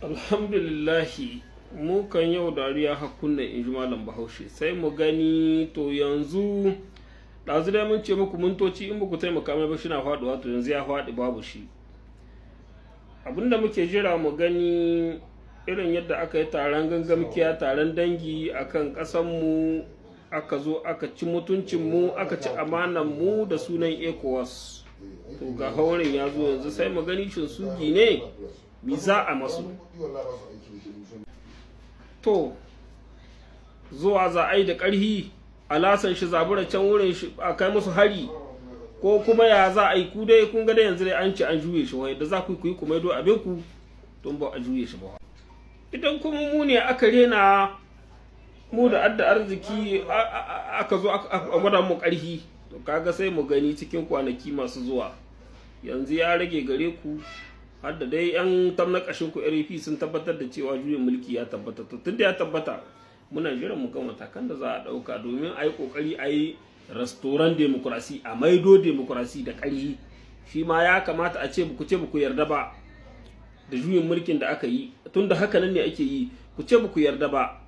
Alhamdulillahi, mu kan yau dariya hakkunna, in ji Malam Bahaushe. Sai mu gani. To, yanzu ɗazu dai mun ce muku mintoci in ku taimaka mai ba shi na faɗuwa. To, yanzu ya faɗi, babu shi. Abinda muke jira mu gani, irin yadda aka yi taron gangamkiya, taron dangi akan ƙasanmu, aka zo aka ci mutuncinmu, aka ci mu da sunan ECOWAS. To, ga haurin ya zo yanzu, sai mu gani shin sugi ne mi za a masu. To, zuwa za a yi da ƙarhi a lasan shi zabura can wurin shi a kai musu hari, ko kuma ya za a yi? Ku dai kun ga dai yanzu dai an ci an juye shi, wai da za ku yi ku maido abin ku don ba a juye shi ba. Idan kuma mu ne aka rena mu da adda arziki, aka zo a gwada mu ƙarhi, to kaga sai mu gani cikin kwanaki masu zuwa. Yanzu ya rage gare ku, har da dai yan tamna ƙashin ku RP sun tabbatar da cewa juyin mulki ya tabbata. To, tunda ya tabbata, muna jiran mu ga matakan da za a ɗauka domin a yi ƙoƙari a yi restaurer démocratie, a maido démocratie da ƙarhi. Shi ma ya kamata a ce ku ce ku yarda ba da juyin mulkin da aka yi, tunda haka nan ne ake yi. Ku ce ku yarda ba.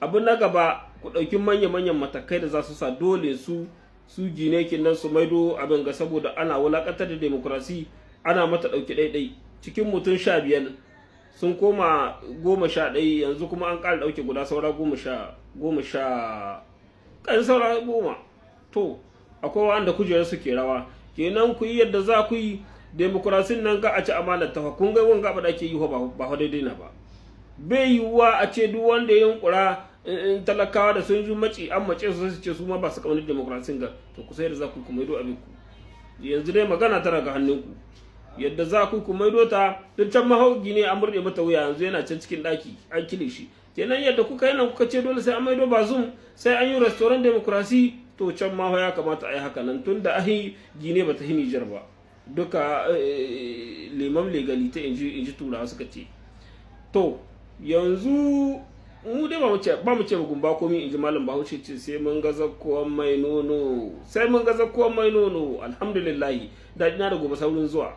Abu na gaba, ku ɗauki manya-manyan matakai da za su sa dole su gine nan su maido abin ga, saboda ana wulakantar da démocratie, ana mata ɗauki ɗaiɗai. Cikin mutum 15 sun koma 11, yanzu kuma an ƙara ɗauke guda, saura 10, 10 ƙan saura 10. To, akwai wanda kujerar su ke rawa. Kenan ku yi yadda za ku yi démocratie n nan ga a ci amanar ta. Kun ga wanga ba da ake yi ba daidai na ba. Bai yiwuwa a ce duk wanda ya yunkura, in talakawa da sun ji maci an mace su, su ce su ma ba su kamar démocratie n ga. To, ku sai da za ku ku maido abin ku. Yanzu dai magana tana ga hannunku, yadda za ku ku maido ta. Duk can mahaugi ne an murɗe mata wuya, yanzu yana can cikin ɗaki an kile shi. Kenan yadda kuka yi nan, kuka ce dole sai an maido Bazoum, sai an yi restaurer démocratie, to can ma ya kamata a yi haka nan, tun da ahi Gine ba ta hi Nijar ba. Duka les mêmes légalités, in ji Turawa suka ce. To, yanzu mu dai ba mu ce gumba komi, in ji Malam Bahaushe ce, sai mun ga zakkuwan mai nono, sai mun ga zakkuwan mai nono. Alhamdulillah, daɗi na da gobe saurin zuwa.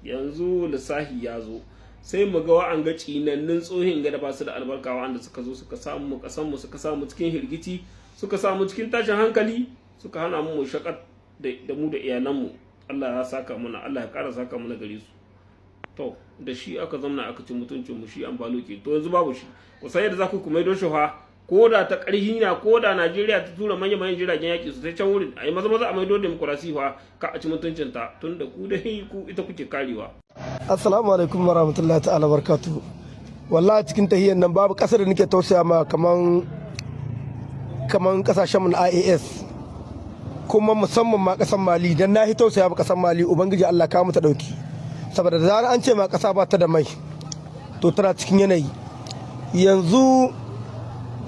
Yanzu lissahi ya zo, sai mu ga wa'an ga tsinannin tsohin ga da ba su da albarka, wa'anda suka zo suka samu mu kasan mu, suka samu cikin hirgici, suka samu cikin tashin hankali, suka hana mu shakat da mu da iyalanmu. Allah ya saka muna, Allah ya ƙara saka muna gare su. To, da shi aka zamna aka ci mutuncin mu, shi an balo ke. To, yanzu babu shi, ku san yadda za ku maido shi fa, ko da ta ƙarhi na, ko da Najeriya ta tura manya manyan jiragen yaƙi su sai can wurin, a yi maza maza a maido démocratie fa, ka a ci mutuncin ta, tun da ku dai ku ita kuke karewa. Assalamu alaikum warahmatullahi ta'ala barkatu. Wallahi cikin tahiyyar nan babu kasar da nake tausaya ma kaman kasashen mu na IAS, kuma musamman ma kasar Mali. Dan na hi tausaya ma kasar Mali. Ubangiji Allah ka mata dauki, saboda da zarar an ce ma kasa ba ta da mai, to tana cikin yanayi. Yanzu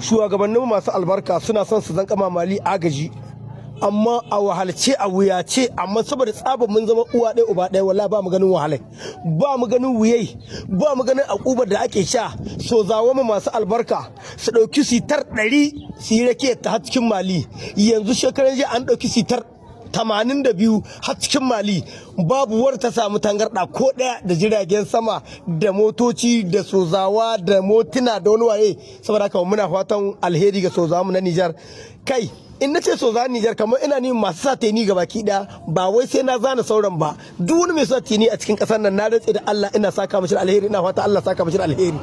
shugabannin masu albarka suna son su zanka ma Mali agaji, amma a wahalce, a wuyace. Amma saboda tsabar mun zama uwa ɗaya uba ɗaya, wallahi ba mu ganin wahalai, ba mu ganin wuyai, ba mu ganin akubar da ake sha. So zawo mu masu albarka su ɗauki citerne 100 su yi rake ta har cikin Mali. Yanzu shekaran jiya an ɗauki citerne 82 har cikin Mali, babu war ta samu tangarɗa ko ɗaya, da jiragen sama da motoci da sozawa da motuna da wani waye. Saboda haka muna fatan alheri ga sozawa mu na Nijar. Kai, in na ce sozawa Nijar, kamar ina ni masu sa tenue ga baki ɗaya, ba wai sai na zana sauran ba. Duk wani mai sa tenue a cikin ƙasar nan, na rantse da Allah ina saka mashi alheri, ina fata Allah saka mashi alheri,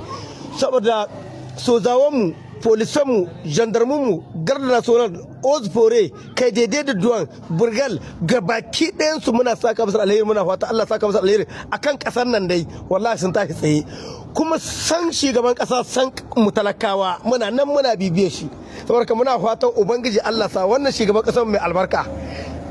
saboda sozawan mu, polisanmu, gendarmunmu, garde nationale, eaux forêts, kai daidai da douane, brigade, gabaki ɗayansu muna saka musu alheri, muna fata Allah saka musu alheri akan ƙasar nan dai. Wallahi sun tashi tsaye, kuma san shugaban ƙasa, san mu talakawa, muna nan muna bibiye shi. Saboda muna fatan Ubangiji Allah sa wannan shugaban ƙasar mai albarka.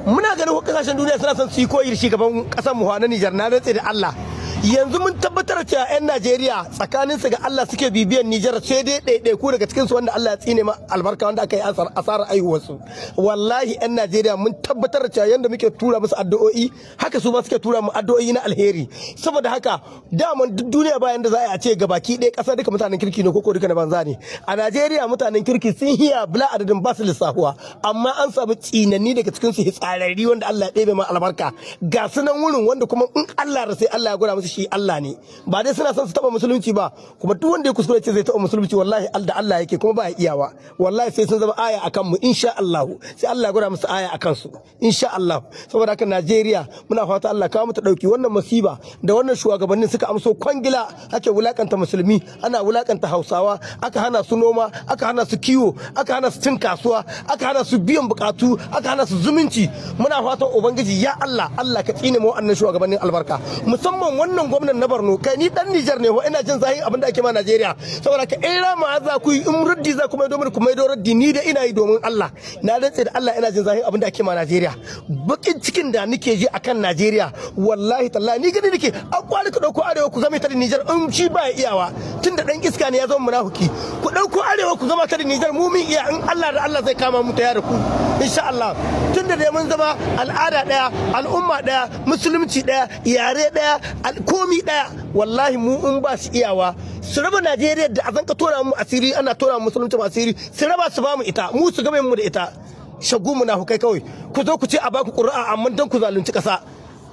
Muna ganin kasashen duniya suna son su yi koyi da shugaban ƙasar mu na Nijar. Na rantse da Allah, yanzu mun tabbatar cewa 'yan Najeriya tsakaninsu ga Allah suke bibiyan Nijar, sai dai ɗaiɗaiku daga cikinsu wanda Allah ya tsine ma albarka, wanda aka yi asarar aihuwarsu. Wallahi 'yan Najeriya mun tabbatar da cewa yanda muke tura musu addu'o'i, haka su ma suke tura mu addu'o'i na alheri. Saboda haka daman duk duniya bayan da za a ce gabaki ɗaya ƙasa duka mutanen kirki ne koko duka na banza ne. A Najeriya mutanen kirki sun hiya bula adadin, ba su lissafuwa, amma an samu tsinanni daga cikin su, hitsararri wanda Allah ya ɗebe ma albarka, ga su nan wurin, wanda kuma in Allah da sai Allah ya gwada musu. shi Allah ne. Ba dai suna son su taba musulunci ba? Kuma duk wanda ya kuskure ce zai taba musulunci, wallahi da Allah yake, kuma ba ya iyawa. Wallahi sai sun zama aya akan mu, insha Allah. Sai Allah ya gwada musu aya akan su, insha Allah. Saboda haka Najeriya, muna fata Allah kawo mata dauki. Wannan masiba da wannan shugabannin suka amso kwangila, ake wulakanta musulmi, ana wulakanta Hausawa, aka hana su noma, aka hana su kiwo, aka hana su cin kasuwa, aka hana su biyan bukatu, aka hana su zumunci. Muna fatan Ubangiji ya Allah, Allah ka tsine mu wannan shugabannin albarka, musamman wannan gwamnan na Borno. Kai, ni dan Nijar ne, wa ina jin zahin abin da ake ma Najeriya. Saboda ka in rama za ku yi, in ruddi za ku mai domin ku mai raddi, ni da ina yi domin Allah. Na rantse da Allah, ina jin zahin abin da ake ma Najeriya. Bakin cikin da nake ji akan Najeriya, wallahi tallahi, ni gani nake an kwali ku dauko arewa ku game ta da Nijar. In shi ba ya iyawa, tunda dan iska ne, ya zama munafiki, ku dauko arewa ku gama ta da Nijar. Mu min iya, in Allah da Allah zai kama mu ta yara ku, insha Allah. Tunda dai mun zama al'ada daya, al'umma daya, musulunci daya, yare daya, komi daya. Wallahi mu in ba su iyawa, su raba Najeriya da azan ka tona mu asiri, ana tona mu musulunci asiri, su raba su ba mu ita, mu su game mu da ita. Shagu munafukai kawai, ku zo ku ce a baku ƙuri'a amma dan ku zalunci ƙasa.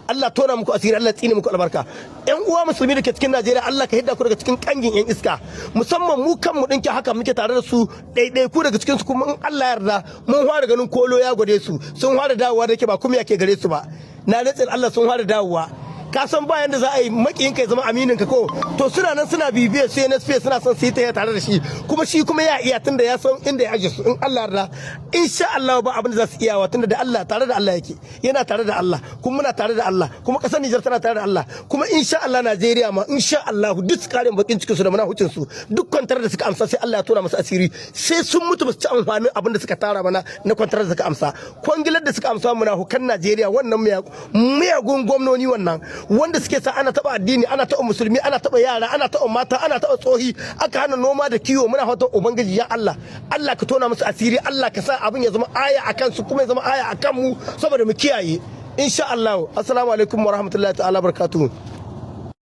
Allah tona muku asiri, Allah tsine muku albarka. Yan uwa musulmi da ke cikin Najeriya, Allah ka hidda ku daga cikin kangin yan iska. Musamman mu kanmu dinki haka muke tare da su, ɗaiɗaiku daga cikin su. Kuma in Allah yarda, mun fara ganin kolo ya gwade su, sun fara dawowa. Da ke ba kuma yake gare su ba, na rantsin Allah sun fara dawowa. Ka san ba yanda za a yi makiyin ka ya zama aminin ka ko? To suna nan suna bibiyar su NSP, suna son su yi ta tare da shi. Kuma shi kuma ya iya, tunda ya san inda ya aje su. In Allah yarda, insha Allah ba abin da za su iyawa, tunda da Allah, tare da Allah yake, yana tare da Allah, kuma muna tare da Allah, kuma kasar Nijar tana tare da Allah, kuma insha Allah Najeriya ma insha Allah. Duk su kare bakin cikin su da munafucin su, duk kwantar da suka amsa, sai Allah ya tona musu asiri. Sai sun mutu ba su ci amfanin abin da suka tara mana na kwantar da suka amsa, kwangilar da suka amsa. Munafukan Najeriya, wannan miyagun gwamnoni, wannan wanda suke sa ana taba addini, ana taba musulmi, ana taba yara, ana taba mata, ana taba tsohi, aka hana noma da kiwo. Muna fatan Ubangiji ya Allah, Allah ka tona musu asiri. Allah ka sa abin ya zama aya akan su, kuma ya zama aya akan mu, saboda mu kiyaye, insha Allah. Assalamu alaikum wa rahmatullahi ta'ala barakatuhu.